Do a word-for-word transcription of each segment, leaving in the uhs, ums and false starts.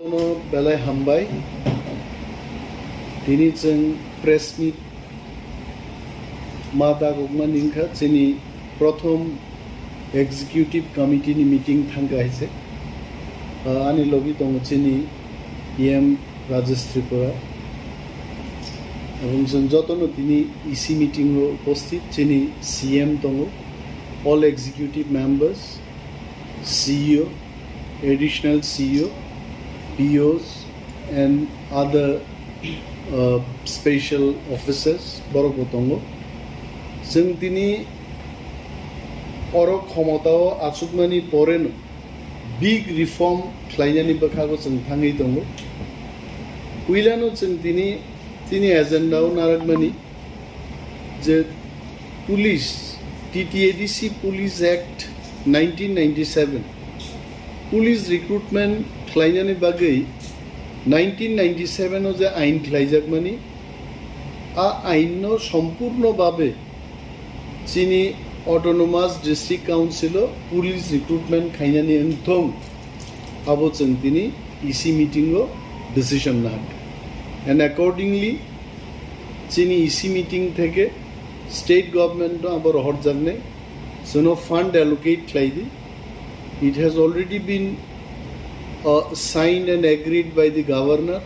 Kono belai hambai. Tini chwng press meet ma dagokmani wngkha chini prothom executive committee ni meeting thangkha hai se. Ah, ani logi tongo chini E M Rajesh Tripura. Aboni chwng jotono tini E C meeting o upasthit chini C M tongo, all executive members, C E O, additional C E O, P Os and other, uh, special officers borok bo tongo. Chwng tini oro khomotao achukmani poreno big reform khlainani bwkhago chwng thangwi tongo. Puilano chwng tini, tini agenda o narakmani je police, T T A D C Police Act nineteen ninety-seven, police recruitment khlainani bagwi nineteen ninety-seven o je ain khlaijakmani, a ain no sompurno babe chini Autonomous District Council o police recruitment khainani wngthong, abo chwng tini E C meeting o decision nahar. And accordingly, chini E C meeting theke state government no abo rohorjaknai, chwngno fund allocate khlai di. It has already been, uh, signed and agreed by the governor.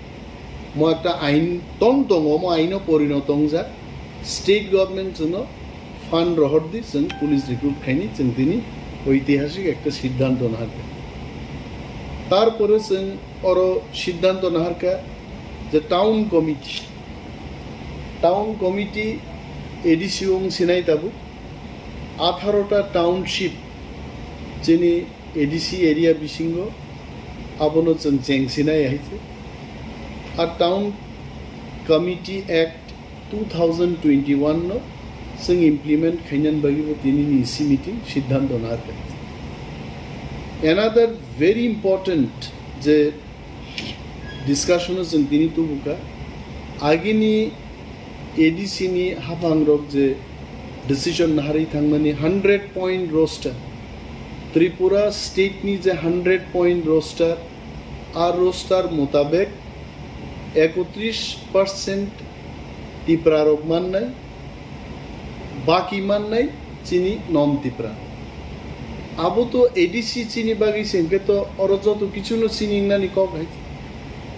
Mo ekta ain tong tongo, mo aino porinoto wngjak. State government chwngno fund rohor di, chwng police recruit khaini, chwng tini oitihasik ekta siddhanto naharkha. Tarpore chwng oro siddhanto naharkha je town committee, town committee A D C wng sinai tabuk atharo ta township chini A D C area bisingo abono chwng cheng sinai hai se. A Town Committee Act two thousand twenty-one no chwng implement khainani bagwi bo tini ni E C meeting siddhanto naharkha. Another very important je discussion o chwng tini tubukha, agini A D C ni haphangrok je decision naharwi thangmani hundred point roster, Tripura state ni je hundred point roster, a roster mutabek ekotris percent Tipra rok mannai, baki mannai chini non Tipra. Abo to A D C chini bagwi se hwnkhe to oro joto kichuno chini wngnani kok hai.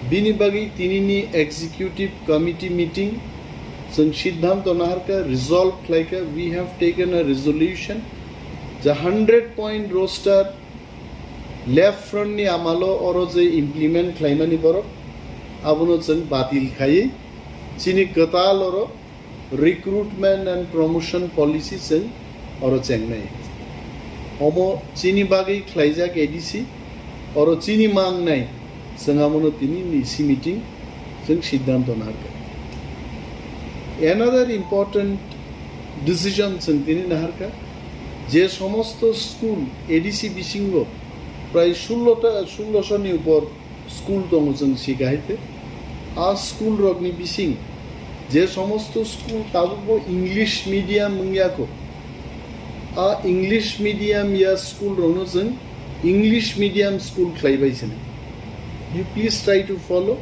Bini bagwi tinini executive committee meeting chwng siddhanto naharkha, resolve khlaikha, we have taken a resolution, je hundred point roster left front ni amalo oro je implement khlaimani borok, abono chwng batil khaiwi chini kwtal oro recruitment and promotion policy chwng oro chengnai. Omo chini bagwi khlaijak A D C, oro chini mangnai, chwng abono tini ni E C meeting chwng siddhanto naharkha. Another important decision chwng tini naharkha, je somosto school A D C bisingo prai sullo ta, sullo sho ni upor school tongo chwng sika hai te. A school rokni bising je somosto school tabukbo English medium wngya kho, a English medium ya school rokno chwng English medium school khlai bai sini. You please try to follow.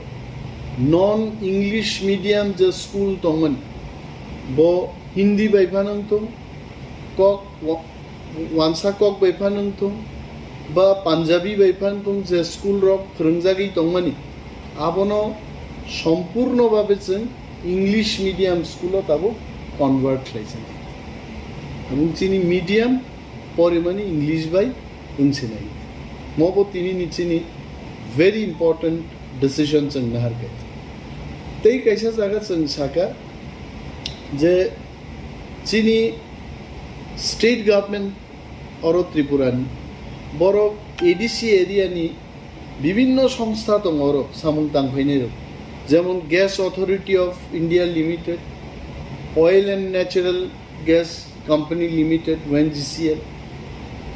Non English medium je school tongmani, bo Hindi bai phano wngthung, kok wa-, wansa kok bai phano wngthung, ba Punjabi bai phano wngthung, je school rok phwrwngjagwi tongmani, abono sompurno babe chwng English medium school o tabuk convert khlai sinai. Abong chini medium porimani English bai wng sinai. Mobo tini ni chini very important decision chwng naharkha. Tei kaisa jaga chwng saka je chini state government oro Tripura ni borok A D C area ni bibinno songstha tongo oro samung tangphainai rok, jemon Gas Authority of India Limited, Oil and Natural Gas Company Limited, O N G C L.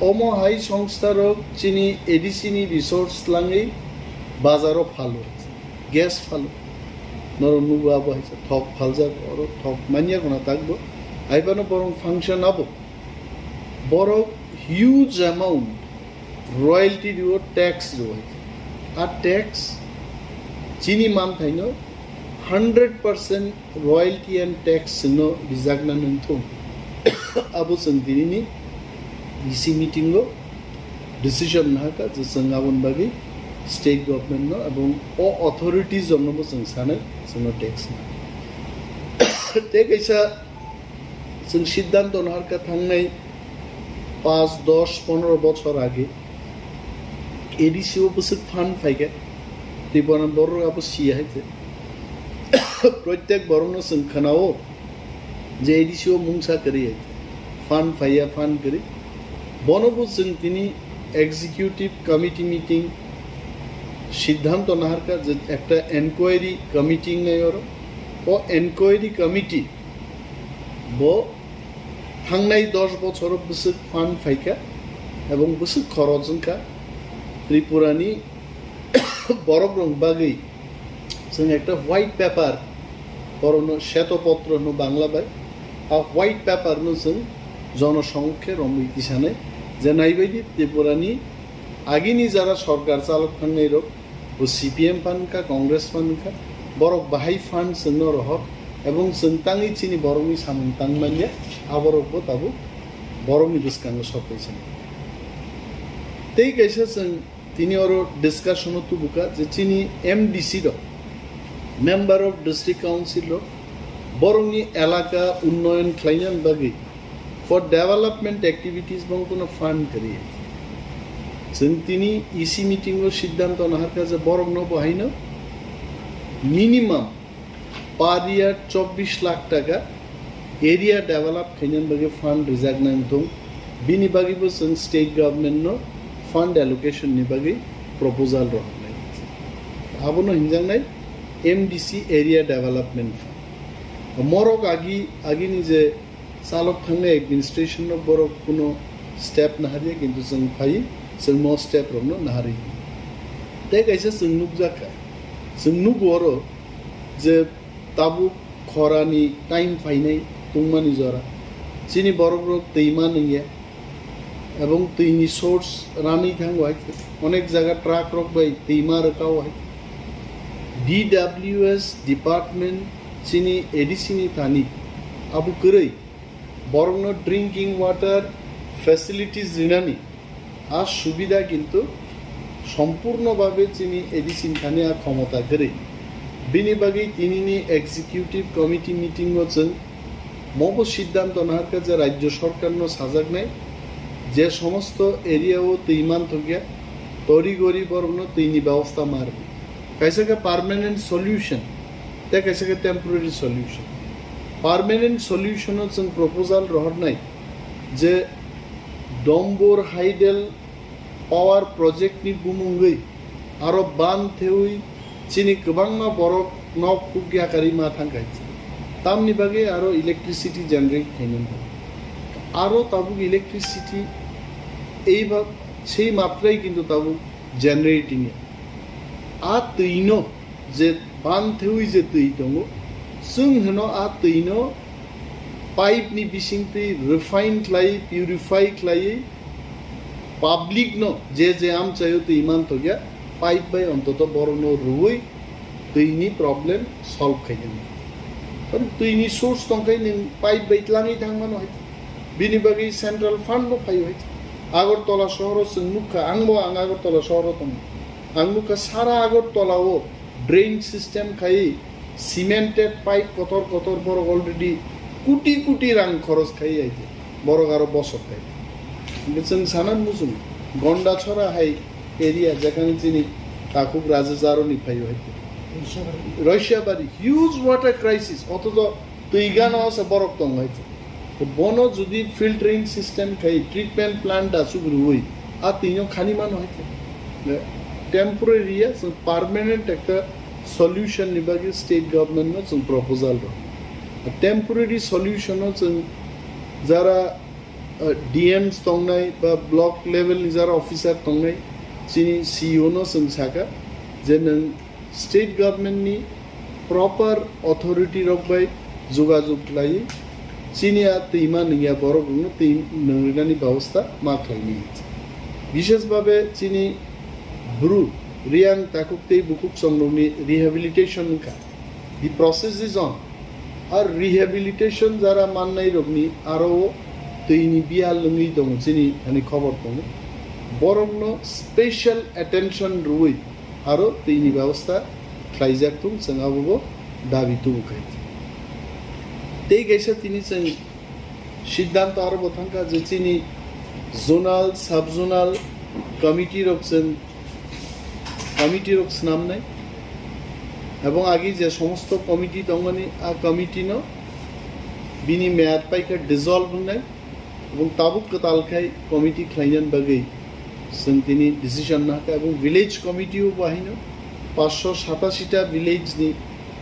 Omo hai songstha rok chini A D C ni resource langwi bazaro phalo, gas phalo. Norok nugo abo hai thok phaljak, oro thok manya guna takbo. Haibano borok function abo. Borok huge amount royalty rio, tax rio. A tax Chini manthaino hundred percent royalty and tax chwngno rijakna nangthung. Abo chwng tinini E C meeting o decision nahakha je chwng aboni bagwi state government no ebong o authorities rokno bo chwng sanai chwngno tax na. Tei kaisa chwng siddhanto naharkha thangnai paanch, dos, pondro bochor age A D C o bwswk fund phaikha, Tripura borok abo siya hai se. Protek borokno chwng khwnao je A D C o mungsa kwrwi hai se. Fund phaiya, fund kwrwi. Bono bo chwng tini executive committee meeting siddhanto naharkha je ekta enquiry committee wngnai oro. O enquiry committee bo thangnai dos bochoro bwswk fund phaikha ebong bwswk khoroj wngkha Tripurani borokrok bagwi chwng ekta white paper, orono sheto potro hwno Bangla bai, a white paper no chwng jonosongmukhe romwi tisanai je naibaidi Tripurani agini jara sorkar chalok thangnai rok bo C P M phan wngkha, Congress phan wngkha, borok bahai fund chwngno rohor ebong chwng tangwi chini borokni samung tang manya, aborok bo tabuk borokni bwskango sok kaisa nai. Tei kaisa chwng tini oro discussion o tubukha je chini M D C rok, Member of District Council rok, borokni elaka unnoyon khlaina bagwi for development activities bongkhono fund kwrwi. Chwng tini E C meeting o siddhanto naharkha je borokno bo haino minimum per year chobbish lakh taka area develop khaina bagwi fund rijak nang thung. Bini bagwi bo chwng state government no fund allocation ni bagwi proposal rok nai. Abono hinjaknai M D C area development fund. Morok agi, agini je chalok thangnai administration no borok kuno step naharya, kintu chwng phai, chwng mo step rokno naharwi. Tei kaisa chwng nukjakha, chwng nugo oro je tabuk khorani time phainai tungmani jora, chini borok rok twi ma nungya, ebong twini source ranwi thango hai, onek jaga truck rok bai twi ma rwkao hai. D W S department chini A D C ni thani abo kwrwi borokno drinking water facilities rinani a subida kintu sompurno babe chini A D C ni thani a khomota kwrwi. Bini bagwi tinini executive committee meeting o chwng mobo siddhanto naharkha je rajyo sorkarno sajaknai je somosto area o twi manthokya tori gori borokno twini bebosta ma rwdi. Kaisa khe permanent solution, tei kaisa khe temporary solution. Permanent solution o chwng proposal rohornai je Dombor Hydel power project ni bumungwi aro ban thewi chini kwbangma borok nok huk yakarwi ma thangkha. Tamni bagwi aro electricity generate khainani bagwi. Aro tabuk electricity ei ba, sei matrai kintu tabuk generating ya. A twino je ban thewi je twi tongo, chwng hwno a twino pipe ni bising twi refine khlai, purify khlai, public no je je amchaio twi manthokya, pipe bai ontoto borokno rwui twini problem solve khainani. Karon twini source tongkhai nwng pipe bai tlangwi thangmano hai. Bini bagwi central fund bo phaio hai. Agartala sohoro chwng nukha, angbo ang Agartala sohoro tongo. Ang nukha sara Agartala o drain system khai cemented pipe kotor kotor borok already kuti kuti rang khoros khai aije. Borok aro bosok khai. Hingke chwng sana muchung Gonda chora hai area jekhani chini takhuk Raja Jaroni phaio hai. Roishabari huge water crisis, othocho twi gana o se borok tong hai. To bono jodi filtering system khai treatment plant asuk rwui a twino khani mano hai. Temporary ya, so permanent ekta solution ni bagwi state government no chwng proposal rw. Temporary solution o chwng jara, uh, D Ms tongnai ba block level ni jara officer tongnai, chini C E O no chwng saka je nwng state government ni proper authority rok bai jogajog khlaiwi chini a twima nungya borok rokno twi nungrinani bebosta ma khlaini. Bishes babe chini Bru Riyang takhuk tei bukhuk chongrokni rehabilitation wngkha. The process is on. Ar rehabilitation jara mannairokni aro twini biyal wngwi tongo, chini thani khobor tongo. Borokno special attention rwui aro twini bebosta khlaijak thung, chwng abobo dabi tubu khai. Tei kaisa tini chwng siddhanto aro bo thangkha je chini zonal, sub-zonal committee rok chwng committee rok swnamnai, ebong agi je somosto committee tongmani, a committee no bini meyad paikha dissolve wngnai, ebong tabuk kwtal khai committee khlainani bagwi chwng tini decision nahakha, ebong village committee o bahino paanch sho satashi ta village ni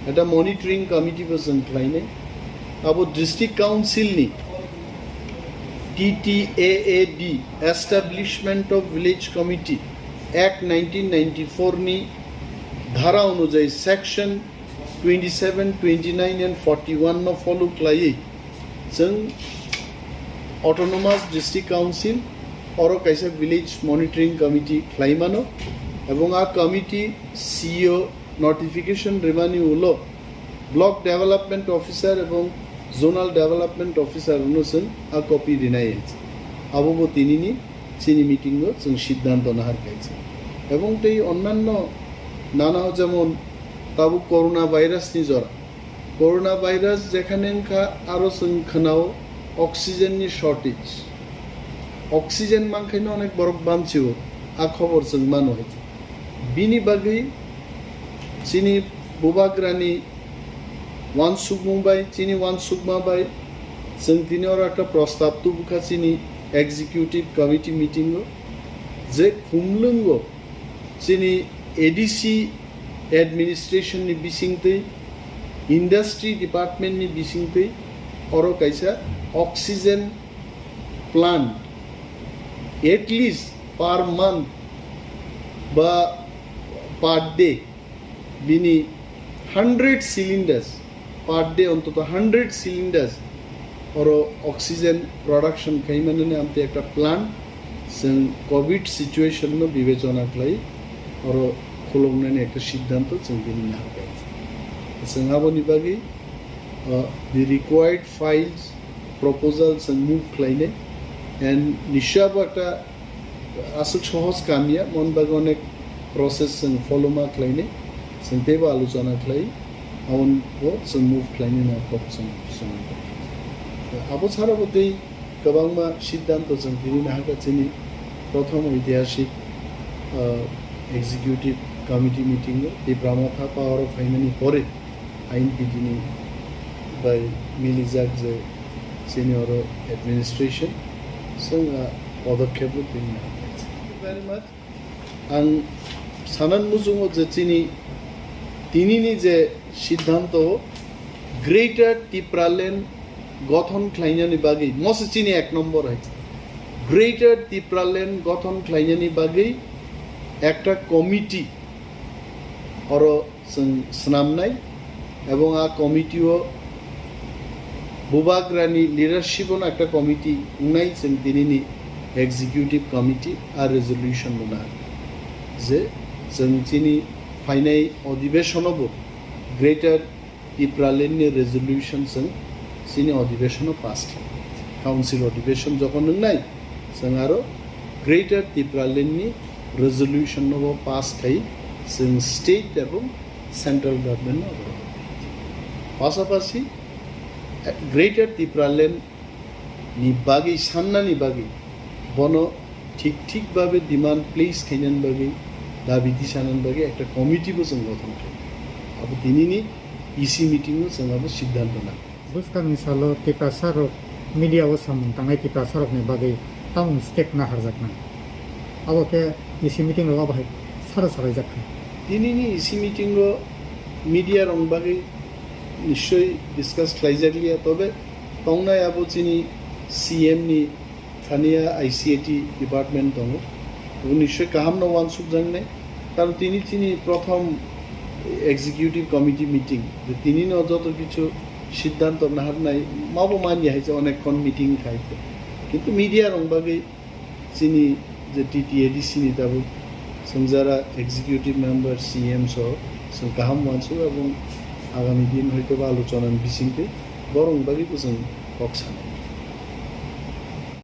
ekta monitoring committee bo chwng khlainai. Abo district council ni T T A A D, Establishment of Village Committee Act nineteen ninety-four ni dhara onujayi section twenty-seven, twenty-nine and forty-one no follow khlaiwi chwng Autonomous District Council oro kaisa Village Monitoring Committee khlaimano, ebong a committee C E O notification rimani ulo Block Development Officer ebong Zonal Development Officer no chwng a copy rinai hinwi. Abo bo tinini chini meeting o chwng siddhanto nahar kaisa. Ebong tei onnanno nana jemon tabuk corona virus ni jora. Corona virus jekhane wngkha aro chwng khwnao oxygen ni shortage. Oxygen mankhaino onek borok bamchio, a khobor chwng mano hai. Bini bagwi chini bubagrani wansukmung bai, chini wansukma bai chwng tini oro ekta prostab tubukha chini executive committee meeting o, je khumlwngo chini A D C administration ni bisingtwi, industry department ni bisingtwi oro kaisa oxygen plant at least per month ba per day bini hundred cylinders, per day ontoto hundred cylinders oro oxygen production khaimani amtwi ekta plant chwng covid situation no bibechona khlai oro khuloknani ekta siddhanto chwng bini nahar kha. Chwng aboni bagwi, uh, the required files, proposal chwng move khlainai, and nisya bo ekta aswk sohos kam ya, mon bagwi onek process chwng follow ma khlainai, chwng teibo alochona khlai, aboni bo chwng move khlainai na kok chwng, chwng. Abo chara bo tei kwbangma siddhanto chwng tini nahakha chini prothom oitihasik, ah, executive committee meeting o Tipra Motha power o phaimani pore I N P T ni bai milijak je chini oro administration chwng a podokkhep bo tini nahakha. Thank you very much. Ang sanan muchungo je chini tinini je siddhanto Greater Tipraland gothon khlainani bagwi, mose chini ek nombor hai. Greater Tipraland gothon khlainani bagwi ekta committee oro chwng swnamnai, ebong a committee o bubagrani leadership ono ekta committee wngnai, chwng tinini executive committee a resolution rwna je chwng chini phainai odibeshono bo Greater Tipraland ni resolution chwng chini odibeshono pass khlai. Council odibeshon jokhon wngnai, chwng aro Greater Tipraland ni resolution no bo pass khai chwng state ebong central government no. Pasapasi, eh, Greater Tipraland ni bagwi sannani bagwi bono thik thik babe demand place khainani bagwi dabi tisanani bagwi ekta committee bo chwng gothon khlai. Abo tinini E C meeting o chwng abo siddhanto nang. Bwskangni salo Tiprasa rok media o samung tangnai Tiprasa rokni bagwi tamung step naharjaknai. Abo khe E C meeting rogo bahai saro salaijak kha. Tinini E C meeting o media rok bagwi nischoi discuss khlaijakliya, tobe tongnai abo chini C M ni thaniya I C A T department tongo. Abo nischoi kaham no wansukjaknai. Karon tini chini prothom executive committee meeting, je tini no joto kichu siddhanto naharnai, mabo manya hai je onek khon meeting khai khe. Kintu media rok bagwi chini je T T A D C ni tabuk Chwng jara executive member, C M so chwng kaham uansuk, abong agami din hoito ba alochonani bisingtwi borokni bagwibo chwng kok sanai.